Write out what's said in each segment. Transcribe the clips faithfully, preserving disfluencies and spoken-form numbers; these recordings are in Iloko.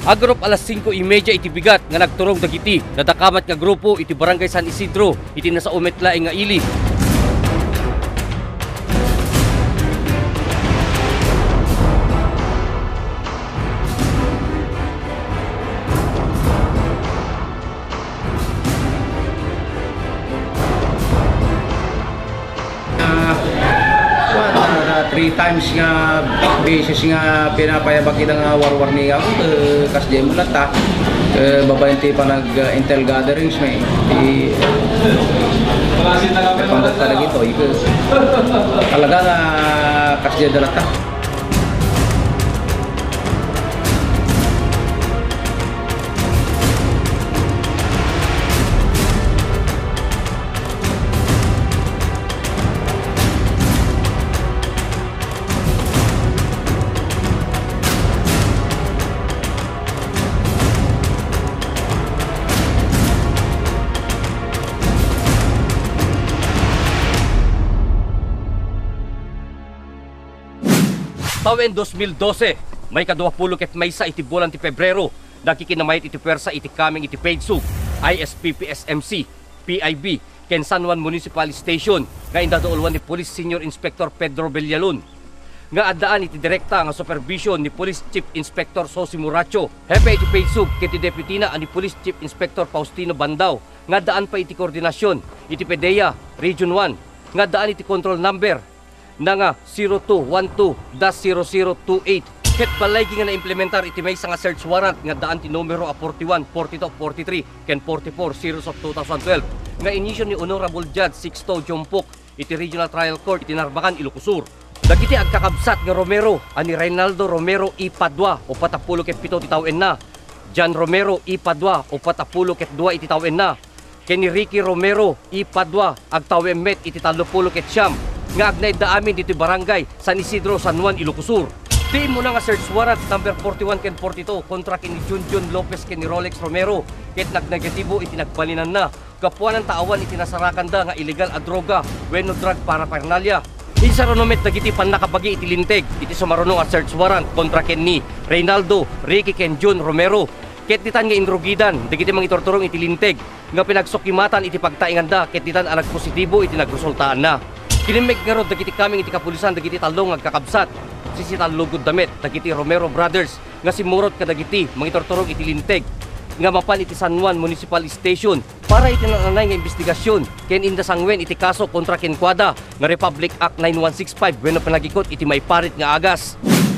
Agarup alas singko y media iti bigat nga nagturong dagiti nadakamat nga grupo iti Barangay San Isidro iti nasao met laeng nga ili. Ah, kuwan, ah, three times nga beses nga pinapayabak ida nga warwarning ako, eh, kasdiay mo latta, eh, babaen ti panag, ah, intel gatherings, may, ti, panagta dagitoy, eh, talaga nga kasdiay da latta. Tawen dos mil dose, maikadua pulo ket maysa iti bulan ti Pebrero, nakikinnamayat iti puwersa iti kameng iti PAGSUG, I S P P S M C, P I B, ken San Juan Municipal Station nga indaduuluan ni Police Senior Inspector Pedro Villalon, nga addaan iti direkta nga supervision ni Police Chief Inspector Sosi Muracho, hepe iti PAGSUG, ken ti deputina a ni Police Chief Inspector Faustino Bandao, nga addaan pay iti koordinasyon iti PDEA Region one, nga addaan iti control number na nga zero two one two dash zero zero two eight. Ket balaygi nga naimplementar iti maysa nga search warrant nga addaan ti numero a forty-one, forty-two, forty-three, ken forty-four series of two thousand twelve nga inisyu ni Honorable Judge Sixto Jompok iti Regional Trial Court iti Narbacan, Ilocos Sur. Dagiti agkakabsat nga Romero a ni Reynaldo Romero y Padua, upat a pulo ket pito ti tawenna, John Romero y Padua, upat a pulo ket dua iti tawenna, ken ni Ricky Romero y Padua, agtawen met iti tallo pulo ket siam, nga agnaedda amin ditoy barangay San Isidro, San Juan, Ilocos Sur. Ti immuna nga search warrant number forty-one ken forty-two kontra ken ni Junjun Lopez ken ni Rolex Romero ket nagnegatibo iti nagbalinanna gapuanan ta awan iti nasarakanda nga illegal a droga wenno drug paraphernalia. Insaruno met dagiti pannakabagi iti linteg iti sumaruno a search warrant kontra ken ni Reynaldo, Ricky ken Jun Romero. Ket ditan nga inrugidan dagiti mangiturturong iti linteg nga pinagsukimatan iti pagtaenganda ket ditan a nagpositibo iti nagresultaanna. Kinimmek ngarud dagiti kameng iti kapulisan dagiti tallo nga agkakabsat. Sisitallogodda met dagiti Romero Brothers nga simmurot kadagiti mangiturturong iti linteg nga mapan iti San Juan Municipal Station para iti naan-anay nga imbestigasyon ken inda sanguen iti kaso kontra kenkuada nga Republic Act nine one six five wenno panagikut iti maiparit nga agas.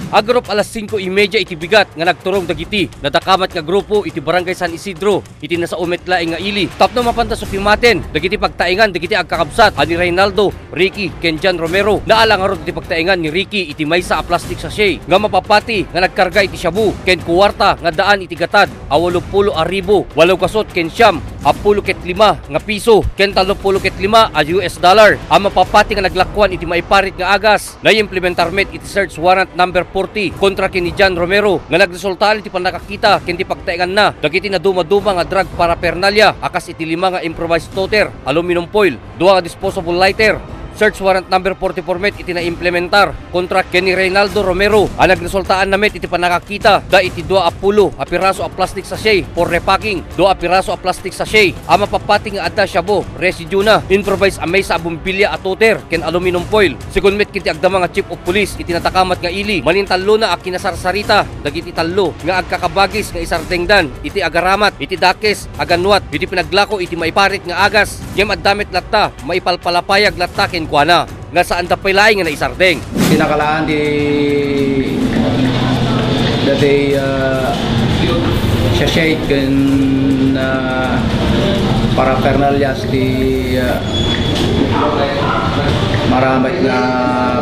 Agarup alas singko y media iti bigat nga nagturong dagiti nadakamat nga grupo iti Barangay San Isidro iti nasao met laeng nga ili tapno mapanda sukimaten dagiti pagtaengan dagiti agkakabsat a ni Reynaldo, Ricky, ken John Romero. Naala ngarud iti pagtaengan ni Ricky iti maysa a plastic sachet nga mapapati nga nagkarga iti shabu ken kuwarta nga daan iti gatad a walo pulo a ribu walo gasut ken siam a pulo ket lima nga piso ken tallo pulo ket lima a U S dollar a mapapati nga naglakuan iti maiparit nga agas. Naimplementar met iti search warrant number forty kontra ken ni John Romero nga nagresultaan iti pannakakita ken ti pagtaenganna dagiti nadumaduma nga drug paraphernalia a kas iti lima nga improvised toter, aluminum foil, dua nga disposable lighter. Search warrant number forty-four met iti naimplementar kontra ken ni Reynaldo Romero a nagresultaanna met iti pannakakita da iti dua a pulo a piraso a plastic sachet for repacking, dua a piraso a plastic sachet a mapapati nga adda shabu, residuena, improvised a maysa a bombilya a toter ken aluminum foil. Segun met ken ti agdama nga Chief of Police iti natakamat nga ili, manintallona a kinasarsarita dagiti tallo nga agkakabagis nga isardengdan iti agaramat iti dakes a ganwat iti pinaglako iti maiparit nga agas, ngem adda met latta maipalpalapayag latta kenkuana nga saanda pay laeng nga naisardeng. Pinakalaan ti dati, ah, sachet ken, ah, paraphernalias ti, ah, maramag nga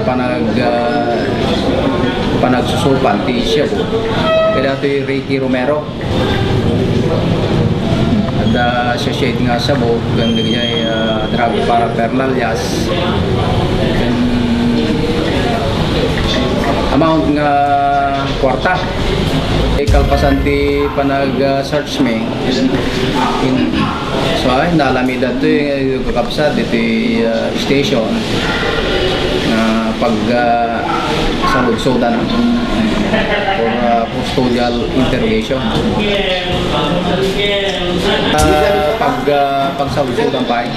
panag-, ah, panagsusupan ti shabu. Kaya dati Ricky Romero. Adda sachet nga shabu, ken dagiti, ah, drug paraphernalias. Ken amount nga kwarta. Ikalpasan ti panag, ah, search mi. In, so, ay, nalami datoy, eh, kakabsat iti, ah, station. Nga pag, ah, Lugsodan for, uh, custodial interrogation. Ah, pag, ah, pagsalugsodan pa, eh.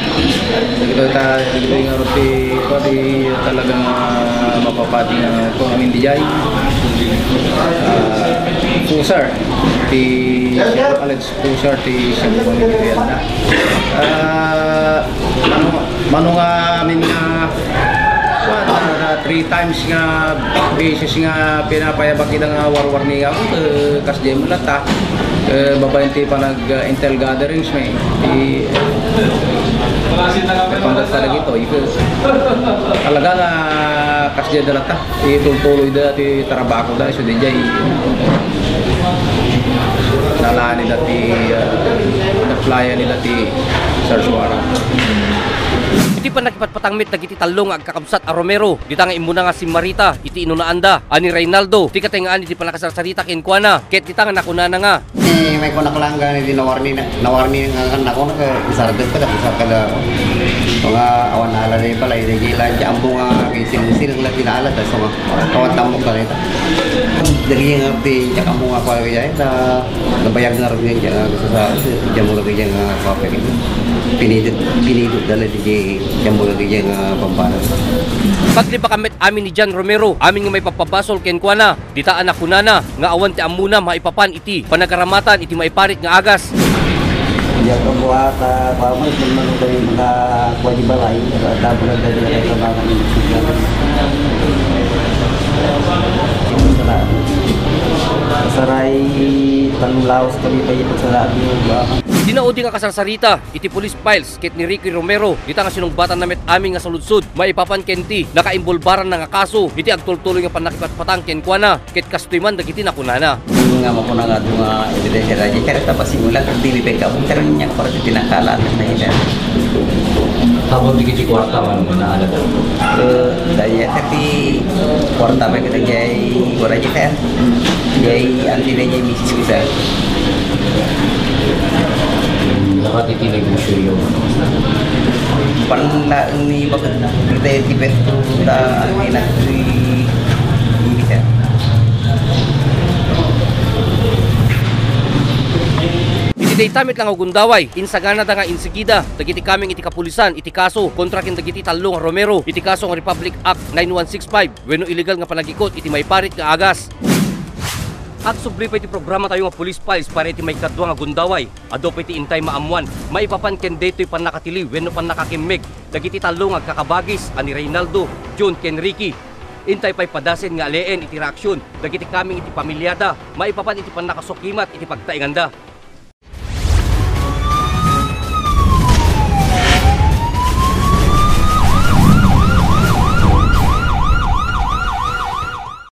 Dagito ta, dagito nga ruti, pati talagang, ah, mapapati nga, ko, I mean, di jay. Ah, pusar, ti, alleged pusar, ti siya po ni Miguel na. Ah, ano, mano nga, I mean, nga, kuwan, ah, three times nga beses nga pinapayabak ida nga warwarning ako, eh, kas di mo lata, eh, babaen ti panag, ah, intel gatherings may, ti, panagta dagito, ito. Talaga nga kas di da lata, itultuloy da ti trabaho da, so di jay, nalani da ti, ah, applyan ni da ti search warrant. Iti pannakipatpatang met dagiti tallo nga agkakabsat a Romero, dita nga immuna nga simmarita iti inunaanda, a ni Reynaldo, ti katengngaan iti pannakasarsarita kenkuana, ket dita nga nakunana nga, eh, may kunak lang gani di nawarni na, nawarni nga kan nako na ka isardek ka da, isar ka da. Nga awan ala na yung pala, hindi lang dyan mo nga, sinusilang lang tinala, tas mga, kawan tamok ka rin. Dali nga, di, dyan mo nga, kwa, kaya, ta, nabayag nga rin dyan, ah, sa, sa, dyan mo lagi dyan, ah, papel. Pinidot, pinidot dala di, dyan mo lagi dyan, ah, pampana. Paglibak met amin ni John Romero, amin nga maipapabasol kenkuana, dita a nakunana nga awan ti ammona maipapan iti panagaramatan iti maiparit nga agas. Diak buhat, ah, pamay, kung ano kayo mga kuha di balay, ah, tapos na tayo na kayo sa mga kami. Saray, tanulaos kami pa ito sa lahat yung ba? Dinaudi nga kasarsarita iti police files ket ni Ricky Romero, dita nga sinungbatanna met amin nga saludsod maipapan ken ti nakaimbolbaranna nga kaso iti agtultuloy nga pannakipatpatang kenkuana, ket kastoy man dagiti nakunana. Nga makuna nga adu nga ebidensya daydi, kaya ta pasimula, dili pay ka, kung kaya niya, para sa tinangkalan na ita. Habang di kiti kwarta, ano, na alaga? Eh, daya, tapi kwarta pa kita jay, wala jay, sir. Jay, ang tinay jay, misis ko, sir. Lahat iti negosyo yung Panlaeng ni bakit kita yung tipet ko ta, ang inat ko yung, sir. Iti dayta met la nga gundaway, insaganada nga insigida dagiti kameng iti kapulisan iti kaso kontra ken dagiti tallo nga Romero iti kaso nga Republic Act nine one six five wenno illegal nga panagikut iti maiparit nga agas. Agsubli pay ti programatayo nga Police Files para iti maikadua nga gundaway. Adu pay ti intay maammuan maipapan ken daytoy pannakatiliw wenno pannakakimmeg dagiti tallo nga agkakabagis a ni Reynaldo, Jun ken Ricky. Intay pay padasen nga aleen iti reaksion dagiti kameng iti pamiliada maipapan iti pannakasukimat iti pagtaenganda.